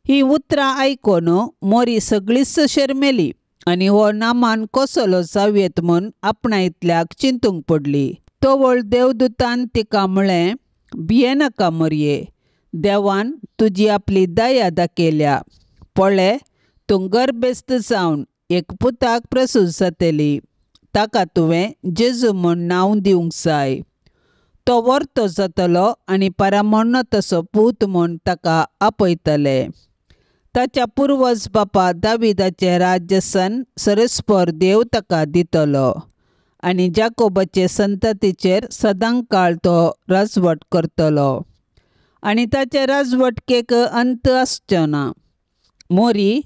ही उतरां आयकून मोरी सगळीच शरमेली आनी हो नामान कसलो जावयेत म्हूण आपणायतल्याक चिंतूंक पडली। तवळ देवदूतान तिका म्हळें, भियेनाका मोरये, देवान तुजी आपली दया दाखयल्या। पळय, तूं गर्भेस्त जावन एक पुताक प्रसूत जातली, ताका तुवें जेजू म्हूण नांव दिवंक जाय। तो वर्तो जातलो आनी परामर्ण तसो पूत म्हूण ताका आपयतले। ताच्या पुर्वज बापा दाविदाचें राज्यसन सरेस्पर देव ताका दितलो आनी जाकोबाचे संततीचेर सदांकाळ तो राजवट करतलो आनी ताचे राजवटकेक अंत आसचो ना. मोरी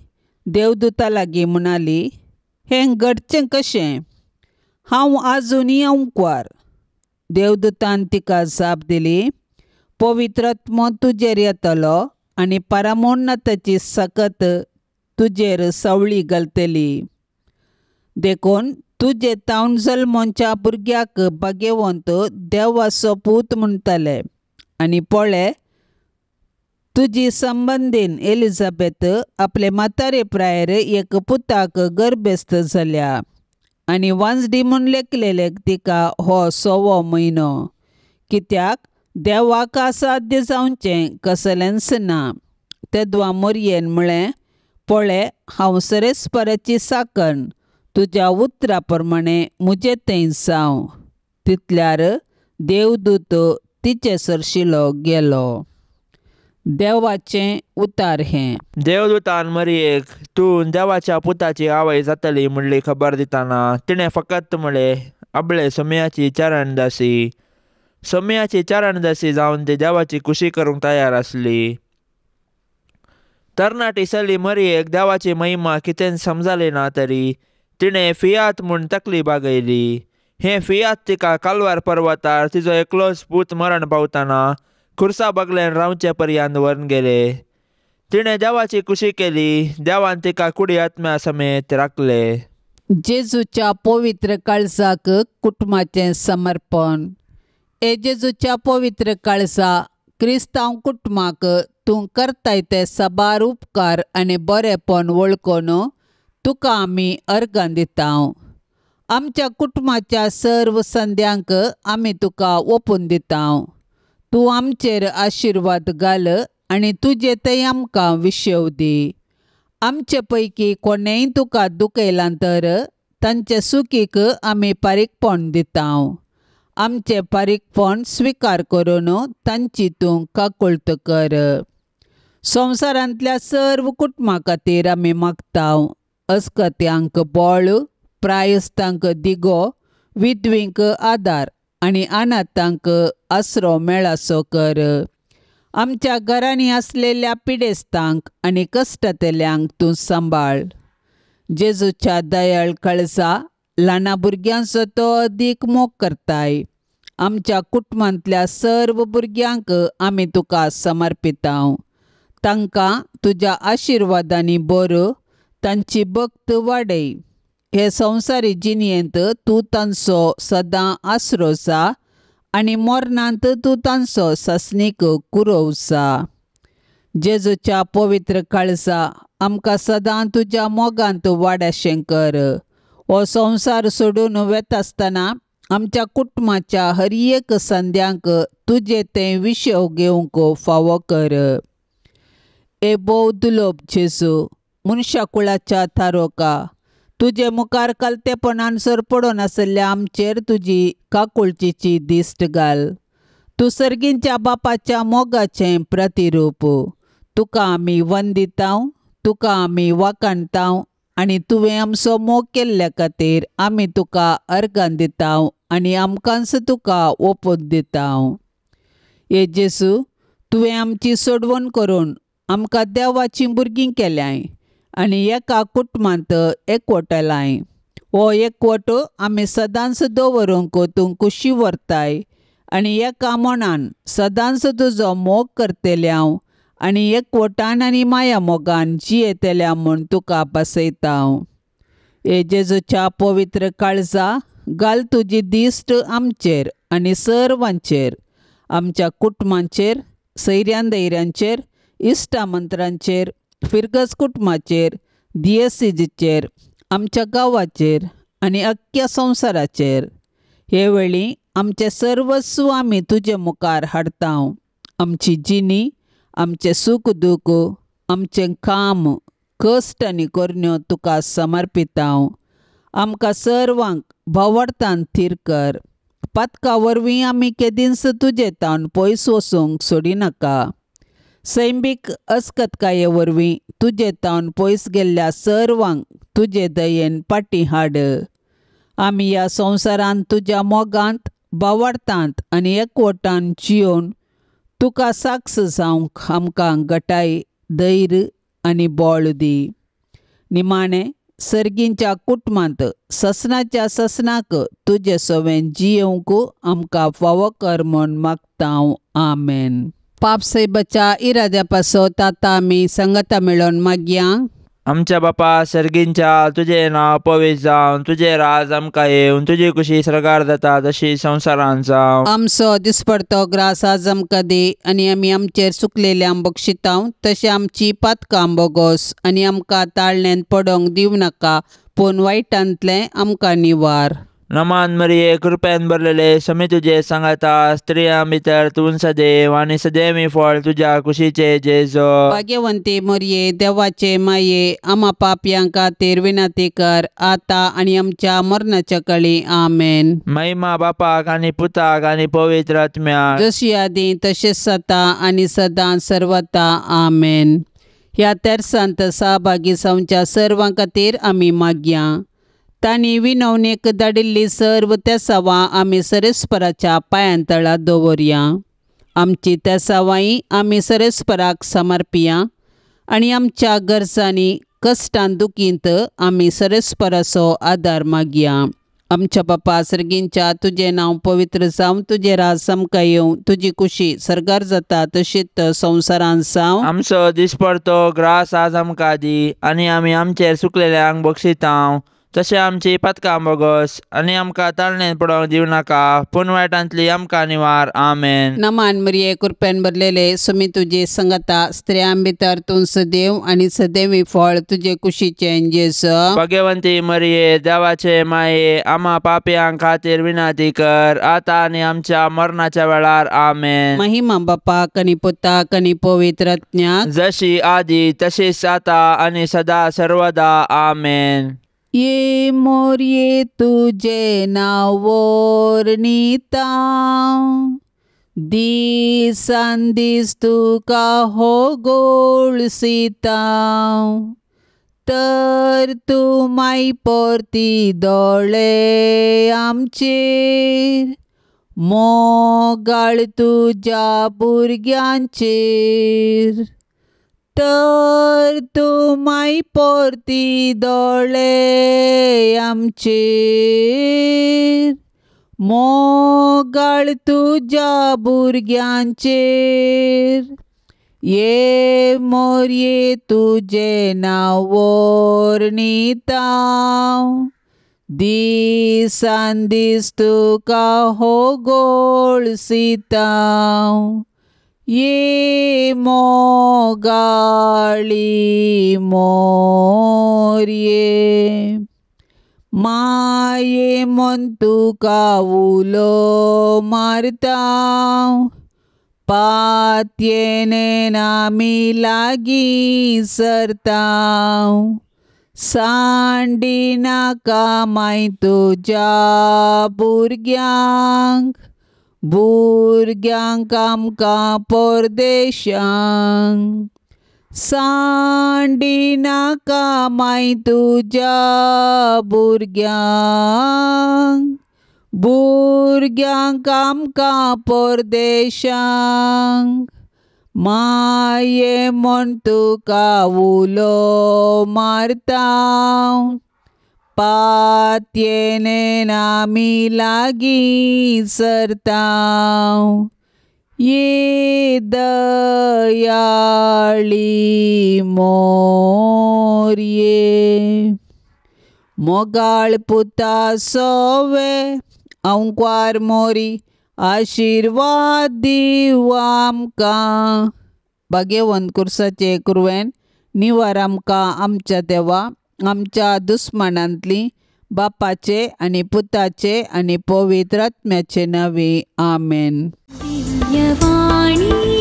देवदूता लागीं म्हणाली, हें घडचें कशें? हांव आजुनूय अंकवार. देवदूतान तिका जाप दिली, पवित्र आत्मो तुजेर येतलो आनी परमोन्नताची सकत तुजेर सावळी घालतली. देखून तुजे तावन जल्मोच्या भुरग्याक भाग्यवंत देवाचो पूत म्हणटले. आनी पळय, तुजी संबंदीन एलिझाबेथ आपले म्हातारे प्रायेर एक पुताक गर्भेस्त जाल्या आनी वांजडी म्हूण लेखलेले तिका हो 6वो म्हयनो. कित्याक देवाक असाध्य जावचें कसलेंच ना. तेदवा मोरयेन म्हळें, पळय, हांव सरेस्पराची साकण, तुज्या उतरा प्रमाणें म्हजें थंय जावं. तितल्यार देवदूत तिचे सरशिलो गेलो. देवाचें उतार हें. देवदूतान मरियेक तूं देवाच्या पुताची आवय जातली म्हणली खबर दितना तिणें फकत म्हळें, आपले सोमयाची चरणदासी. सोमयाची चरणदासी जावन ती देवाची खुशी करूंक तयार आसली. तरणाटी चली मरियेक देवाची महिमा कितेंच समजली ना तरी तिणें फियात म्हूण तकली बागयली. हें फियात तिका कालवार पर्वतार तिजो एकलोच पूत मरण पावतना खुर्सा बगल्यान रावचे पर्यंत व्हरून गेले. तिणें देवाची खुशी केली. देवान तिका कुडी आत्म्या समेत राखले. जेजूच्या पवित्र काळजाक कुटुंबाचें समर्पण. हे जेजूच्या पवित्र काळजा, क्रिस्तांव कुटुंबाक तूं करताय ते साबार उपकार आनी बरेपण वळखून तुका आमी अर्गां दिता. आमच्या कुटुंबाच्या सर्व संद्यांक आमी तुका ओपून दिता. तूं आमचेर आशिर्वाद घाल आनी तुजे थंय आमकां विशेव दी. आमचे पैकी कोणेंय तुका दुखयलां तर तांचे सुखीक आमी पारीकपण दिता. आमचें पारीकपण स्विकार करून तांची तूं काकुळट कर. संवसारांतल्या सर्व कुटुंबा खातीर आमी मागता. अस्कत्यांक बळ, प्रायस्तांक दिगो, विधवींक आदार आनी अनाथांक आसरो मेळासो कर. आमच्या घरांनी आसलेल्या पिडेस्तांक आनी कश्टांतल्यांक तूं सांबाळ. जेजूच्या दयाळ काळजा, ल्हाना भुरग्यांचो तो अदीक मोग करताय. आमच्या कुटुंबांतल्या सर्व भुरग्यांक आमी तुका समर्पिता. तांकां तुज्या आशिर्वादांनी बरो, तांची भक्त वाडय. हे संवसारी जिणेंत तूं तांचो सदां आसरो जा आनी मरणांत तूं तांचो सासणीक कुरोव जा. जेजूच्या पवित्र काळजा, आमकां सदां तुज्या मोगांत वाडाशें कर. हो संवसार सोडून वेता आसतना आमच्या कुटुंबाच्या हर एक संद्यांक तुजें तें विशेव घेवंक फावो कर. ए भोव दुलोब जेजू, मनशा कुळाच्या थारोका, तुजे मुखार कलतेपणान सरपडून आशिल्ल्या आमचेर तुजी काकुळचीची दिश्ट घाल. तूं सर्गींच्या बापाच्या मोगाचें प्रतिरूप. तुका आमी वंदिताव, तुका आमी वाखाणताव आनी तुवें आमचो मोग केल्ल्या खातीर आमी तुका अर्गां दिताव आनी आमकांच तुका ओपून दिताव. हे जेजू, तुवें आमची सोडवण करून आमकां देवाचीं भुरगीं केल्यांय आनी एका कुटुंबांत एकवटलाय. हो एकवट आमी सदांच दवरूंक तूं खुशी व्हरताय आनी एका मनान सदांच तुजो मोग करतल्या आनी एकवटान आनी माया मोगान जियेतल्या म्हूण तुका बसयता. हे जेजूच्या पवित्र काळजा, घाल तुजी दिश्ट आमचेर आनी सर्वांचेर, आमच्या कुटुंबांचेर, सैऱ्यां दैऱ्यांचेर, इश्टा मंत्रांचेर, फिरगज कुटुंबाचेर, दियसिजीचेर, आमच्या गांवाचेर आनी अख्ख्या संवसाराचेर. हे वेळी आमचें सर्वस्व आमी तुजे मुखार हाडता. आमची जिणी, आमचें सूख दूख, आमचें काम, कश्ट आनी करण्यो तुका समर्पिता. आमकां सर्वांक भावार्थान थीर कर. पातका वरवीं आमी केदींच तुजे तावन पयस वचूंक सोडिनाका. सैमीक अस्कतकाये वरवीं तुजे तावन पयस गेल्ल्या सर्वांक तुजे दयेन फाटीं हाड. आमी ह्या संवसारांत तुज्या मोगांत, भावार्थांत आनी एकवटान जियोवन तुका साक्ष जावंक आमकां गटाय धैर्य आनी बळ दी. निमाणें सर्गींच्या कुटुंबांत ससनाच्या ससनाक तुजे सवें जियेवंक आमकां फावो कर म्हूण मागता. आमेन. पापसाहेबाच्या इराद्या पासत आतां आमी संगता मेळोवन मागया. आमच्या बापा सर्गींच्या तुजें नांव पवित्र जावन तुजें राज आमकां येवन तुजी कुशी सर्गार जाता तशी संवसारांत जावं. आमचो दिसपडतो ग्रास आज आमकां दी आनी आमी आमचेर चुकलेल्यांक बक्षितांव तशें आमची पातकां बोगोस आनी आमकां ताळण्यांत पडोंक दिवं नाका पूण वायटांतलें आमकां निवार. नमान मरिये कृपेन भरलेले समी तुजे सांगाता स्त्रियां भितर तूं सदैव आनी सदैवी फळ तुज्या कुशीचे जेजो. भाग्यवंती मरिये देवाचे माये आमा पापयां खातीर विनंती कर आतां आनी आमच्या मरणाच्या कळी. आमेन. महिमा बापाक आनी पुताक आनी पवित्र आत्म्याक जशी आदी तशेंच सता आनी सदां सर्वता. आमेन. ह्या तेरसांत सहभागी जावच्या सर्वां खातीर आमी मागया. तांणी विनवणेक धाडिल्ली सर्व तेसावां आमी सरेस्पराच्या पांयांतळा दवरया. आमची तेसावांय आमी सरेस्पराक समर्पिया आनी आमच्या गरजांनी कश्टान दुखींत आमी सरेस्पराचो आदार मागया. आमच्या बापा सर्गींच्या तुजें नांव पवित्र जावं तुजें राज आमकां येवं तुजी कुशी सर्गार जाता तशीच संवसारांत जावं. आमचो दिसपडतो ग्रास आज आमकां दी आनी आमी आमचेर चुकलेल्यांक बक्षितांव तशें आमची पातकां बोगस आनी आमकां ताळणेन पडोवंक दिवं नाका पूण वायटांतली आमकां निवार. आमेन. नमान मरिये कृपेन भरलेले सुमी तुजे संगता स्त्रियां भितर तूं सदैव आनी सदैवी फळ तुजे कुशीचें जेजू. भाग्यवंती मरिये देवाचे माये आमा पापयां खातीर विनंती कर आतां आनी आमच्या मरणाच्या वेळार. आमेन. महिमा बापाक आनी पुताक आनी पवित्र आत्म्याक जशी आदी तशीच आतां आनी सदा सर्वदा. आमेन. ये मोरये तुजे नांव वर्णिता दिसान दीस तुका हो गोळसिता तर तूं माय परती दोळे आमचेर मोगाळ तुज्या भुरग्यांचेर तर तूं माय परती दोळे आमचेर मोगाळ तुज्या भुरग्यांचेर. ये मोरये तुजें नांव वर्णिता दिसान दीस तुका हो गोळसिता ये मोगाळी मोरये माये म्हूण तुका उलो मारता पातयेन आमी लागीं सरता सांडी नाका माय तुज्या भुरग्यांक भुरग्यांक आमकां परदेशांक सांडी नाका माय तुज्या भुरग्यांक भुरग्यांक आमकां परदेशांक माये म्हूण तुका उलो मारता पातयेन आमी लागीं सरता ये दयाळी मोरये मोगाळ पुता सोवे अंकवार मोरी आशिर्वाद दिवं आमकां. भाग्यवंत कुर्साचे कुरवेन निवार आमकां आमच्या देवा आमच्या दुस्मानांतली बापाचे आनी पुताचे आनी पवित्र आत्म्याचे नांवे. आमेन. दिव्यवाणी.